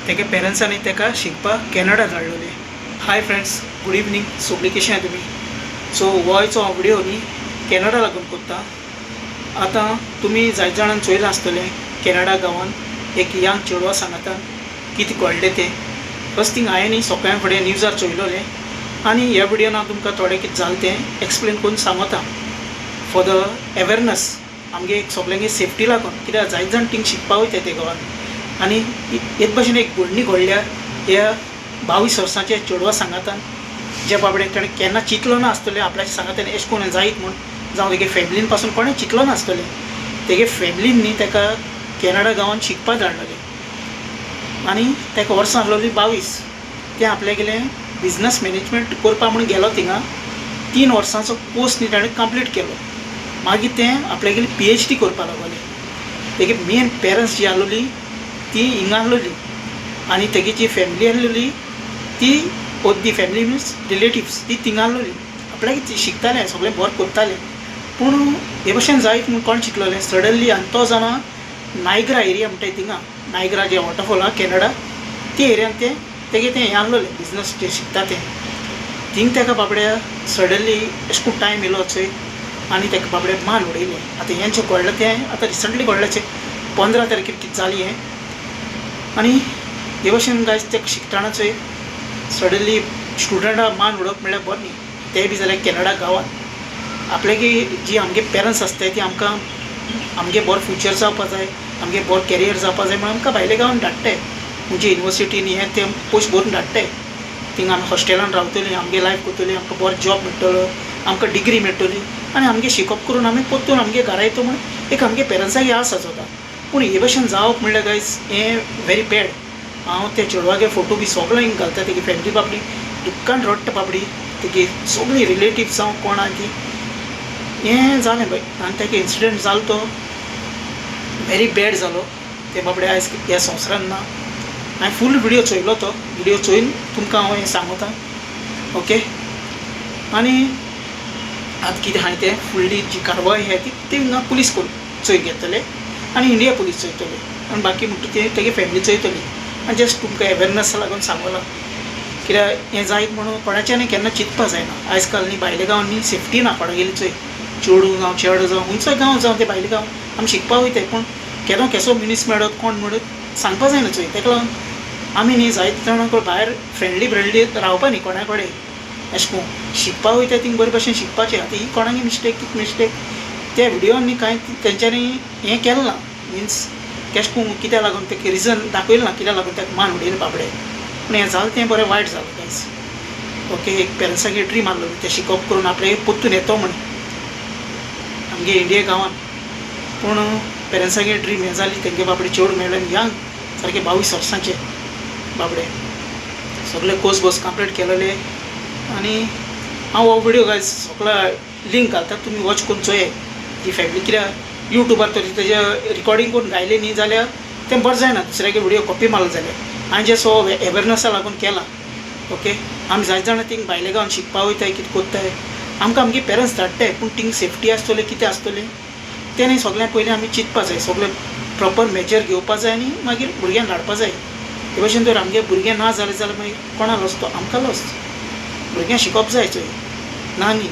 तेगे पेरंट्सांनी तेका शिकपाक कॅनडा धाडलेलें. Hi friends, good evening. सगळीं कशें आहा तुमी? सो हो हांव व्हिडियो न्ही कॅनडा लागून करता. आतां तुमी जायते जाणांनी चोयलां आसतलें, कॅनडा गांवान एक यंग चेडवा सांगातान कितें घडलें तें. फर्स्ट थिंग, हांवें न्ही सकाळ फुडें न्यूजार चोयलोलें आनी ह्या व्हिडियोन हांव तुमकां थोडें कितें जालें तें एक्सप्लेन करून सांगता फॉर the awareness, आमगे सगल्यांगे सेफ्टी लागून. कित्याक जायते जाण थिंग शिकपा वयता ते गांवान आनी हेच भशेन एक घडणी घडल्या ह्या 22 वर्सांच्या चेडवा सांगातान, जे बाबडे ताणें केन्ना चिंतलो ना आसतलें आपल्याच्या सांगातान एशें कोण जायत म्हूण, जावं तेगे फॅमिलीन पासून कोणें चिंतलो नासतलें. तेगे फॅमिलीन न्ही ताका कॅनडा गांवान शिकपा धाडलेलें आनी ताका वर्सां आसलोलीं 22. तें आपल्यागेलें बिजनस मॅनेजमेंट करपा म्हूण गेलो थिंगा. 3 वर्सांचो कोर्स न्ही ताणें कंप्लीट केलो. मागीर तें आपल्यागेली पीएचडी करपा लागलें. तेगे मेन पेरंट्स जी आसलोली ती हिंगा आसलोली आनी तेगी जी फॅमिली आसलेली ती ओद्दी फॅमिली, मिन्स रिलेटिव्स, ती थिंगा आसलोली. आपल्याक ती शिकताले, सगळें बरें करताले, पूण हे भशेन जायत म्हूण कोण चिंतलोलें सडनली? आनी तो जाणा नायग्रा एरिया म्हणटाय थिंगा, नायग्रा जे वॉटरफॉल आहा कॅनडा, ते एरियान तें तेगे तें हें आसलोलें, बिजनस जें शिकता तें. थिंग तेका बाबड्या सडनली एशें कोन्न टायम येयलो चोय आनी तेका बाबड्या मान उडयलें. आतां हें जें घडलां तें आतां रिसंटली घडलां, 15 तारखेर कितें जालें हें. आनी हे भशेन गायज, तेका शिकतना चोय सडनली स्टुडंटा मान उडोवप म्हणल्यार बरें न्ही, तें बी जाल्यार कॅनडा गांवांत. आपल्यागे जी आमगे पेरंट्स आसताय ती आमकां आमगे बरो फ्युचर जावपा जाय, आमगे बरो कॅरियर जावपा जाय म्हणून आमकां भायल्या गांवान धाडटाय, म्हणजे युनिवर्सिटीनी हें तें पयशे भरून धाडटाय. थिंगा आमी हॉस्टेलान रावतलीं, आमगे लायफ करतलीं, आमकां बरो जॉब मेळटलो, आमकां डिग्री मेळटली आनी आमगे शिकप करून आमी परतून आमगे घरा येता म्हूण एक आमगे पेरंट्साक आस आसता. पूण हे भशेन जावप म्हणल्यार गायज, हें व्हेरी बॅड. हांव त्या चेडवागे फोटो बी सगळें हिंग घालता. तेगी फॅमिली बाबडी दुख्खान रडटा बाबडी, तेगी सगळीं रिलेटिव्स जावं कोण आहा ती. हें जालें बाय आनी तेका इन्सिडंट जालो तो व्हेरी बॅड जालो. ते बाबडे आयज ह्या संवसारान ना. हांवें फूल विडियो चोयलो, तो विडियो चोयन तुमकां हांव हें सांगता, ओके? आनी आतां कितें आहाय तें फुडली जी कारवाय आहा ती ती हिंगा पुलीस करून चोय घेतले आनी इंडिया पुलीस चोयतले आनी बाकी म्हणटा ते तेगे फॅमिली चोयतली. आनी जस्ट तुमकां अवेरनसा लागून सांगलां, कित्याक हें जायत म्हणून कोणाच्यानय केन्ना चिंतपा जायना. आयज काल न्ही भायल्या गांवांनी न्ही सेफ्टी ना कोणागेली चोय, चेडूं जावं चेडो जावं, खंयचोय गांव जावं, ते भायले गांव आमी शिकपा वयताय, पूण केदो केसो मनीस मेळत, कोण मेळत सांगपा जायना चोय. तेका लागून आमी न्ही जायते जाणां भायर फ्रेंडली फ्रेंडली रावपा न्ही कोणा कडेन. एशें कोन्न शिकपा वयता थिंग बरे भशेन शिकपाचें. आतां ही कोणागे मिस्टेक, कितें मिस्टेक, त्या विडियोन न्ही कांय तेंच्यांनी हें केलें ना, मिन्स केशें कोन्न कित्याक लागून तेका रिजन दाखयलें ना, कित्याक लागून ताका मान उडयलें बाबडे. पूण हें जालें तें बरें वायट जालें गायज, ओके? एक पेरंट्सागे ड्रीम आसलेलो तें शिकप करून आपले परतून येतो म्हण आमगे इंडिया गांवान, पूण पेरंट्सागे ड्रीम हें जाली. तेंगे बाबडे चेडूं मेळ्ळें यंग, सारकें 22 वर्सांचें बाबडे, सगळे कोर्स बोस कंप्लीट केलेले. आनी हांव हो विडियो गायज सगळो लिंक घालता, तुमी वॉच करून चोयाय ती फॅमिली. कित्याक युट्यूबार तरी तेजें रिकॉर्डींग करून घायलें न्ही जाल्यार तें बरें जायना, दुसऱ्यागे विडियो कॉपी मारलो जाल्यार. हांवें जस्ट हो एवेरनसा लागून केला, ओके? आमी जायते जाणां थिंग भायल्या गांवान शिकपा वयताय, कितें कोत्ताय, आमकां आमगे पेरंट्स धाडटाय, पूण थिंग सेफ्टी आसतली, कितें आसतलें तें न्ही सगळ्यां पयलीं आमी चिंतपा जाय. सगळें प्रोपर मेजर घेवपा जाय आनी मागीर भुरग्यांक धाडपा जाय. हे भशेन जर आमगे भुरगें ना जालें जाल्यार मागीर कोणा लॉस तो? आमकां लॉस. भुरग्यांक शिकोवप जाय चोय, ना न्ही.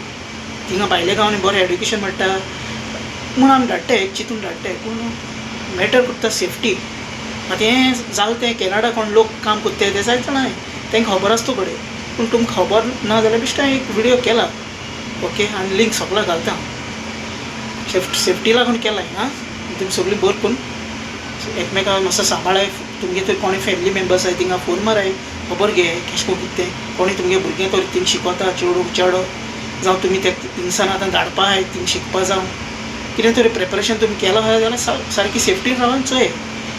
थिंगा भायल्या गांवांनी बरें एड्युकेशन मेळटा म्हूण आमी धाडटाय, एक चिंतून धाडटाय, पूण मॅटर करता सेफ्टी. आतां हें जालें तें कॅनडा कोण लोक काम कोत्ताय ते जायते जाणां, तांकां खबर आसता घडये, पूण तुमकां खबर ना जाल्यार बेश्टें हांवें एक विडियो केला, ओके? आनी लिंक सगळो घालता. सेफ्टी लागून केलां आं. तुमी सगळीं बरें करून एकमेकाक मातसो सांबाळाय. तुमगे तर कोणूय फॅमिली मेंबर्स आहाय थिंगा फोन माराय, खबर घे केशें कोन्न कितें तें. कोणूय तुमगे भुरगें तर थिंग शिकोता, चेडूं चेडो जावं, तुमी ते थिंगसान आतां धाडपा आहाय थिंग शिकपा जावं, कितें तरी प्रिपरेशन तुमी केलां आहा जाल्यार सारकी सेफ्टीन रावन चोय,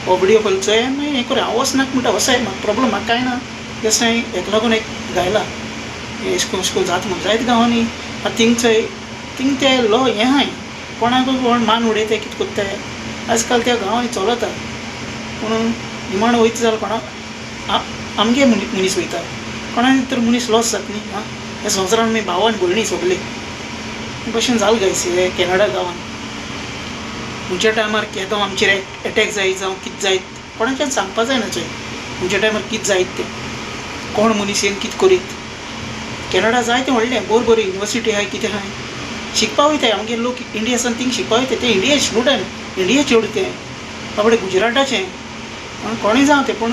हो विडियो पयलीं चोय आनी मागीर हें कोराय. हांव वचनाक म्हणटा, वचाय, म्हाका प्रोब्लम, म्हाका कांय ना. जस्ट हांवें हेका लागून एक घायला, एशें कोन्न एशें कोन्न जाता म्हूण जायते गांवांनी. आतां थिंग चोय, थिंग ते लो हें आहाय, कोणाकूय कोण मान उडयताय, कितें कोत्ताय, आयज काल त्या गांवांनी चलता. पूण निमाणो वयता जाल्यार कोणा आमगे मनीस वयता, कोणाक तर मनीस लॉस जाता न्ही. आं, ह्या संवसारान आमी भाव आनी भयणी सगळीं. हे भशेन जालें गायस हे कॅनडा गांवान. खंयच्या टायमार केदो आमचेर एटॅक जायत जावं कितें जायत, कोणाच्यान सांगपा जायना चोय. खंयच्या टायमार कितें जायत तें, कोण मनीस येवन कितें करीत. कॅनडा जायतें व्हडलें, बरी बरी युनिवर्सिटी आहाय, कितें आहाय, शिकपा वयताय आमगे लोक इंडिया सावन थिंग शिकपा वयताय. तें इंडिया स्टुडंट, इंडिया चेडूं तें बाबडें गुजराताचें, कोणूय जावं तें, पूण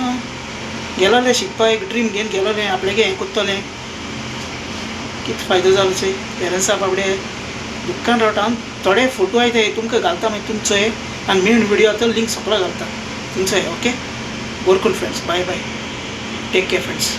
गेलोलें शिकपा एक ड्रीम घेवन गेलोलें, आपल्यागे हें कोत्तोलें, कितें फायदो जालो चोय. पेरंट्सा बाबडे दुख्खान रावता. आनी थोडे फोटो आयते तुमकां घालता, मागीर तुमी चोय आनी मेन व्हिडियो आतां लिंक सगळो घालता, तुमी चोय. ओके, बरें करून friends, bye bye, take care friends.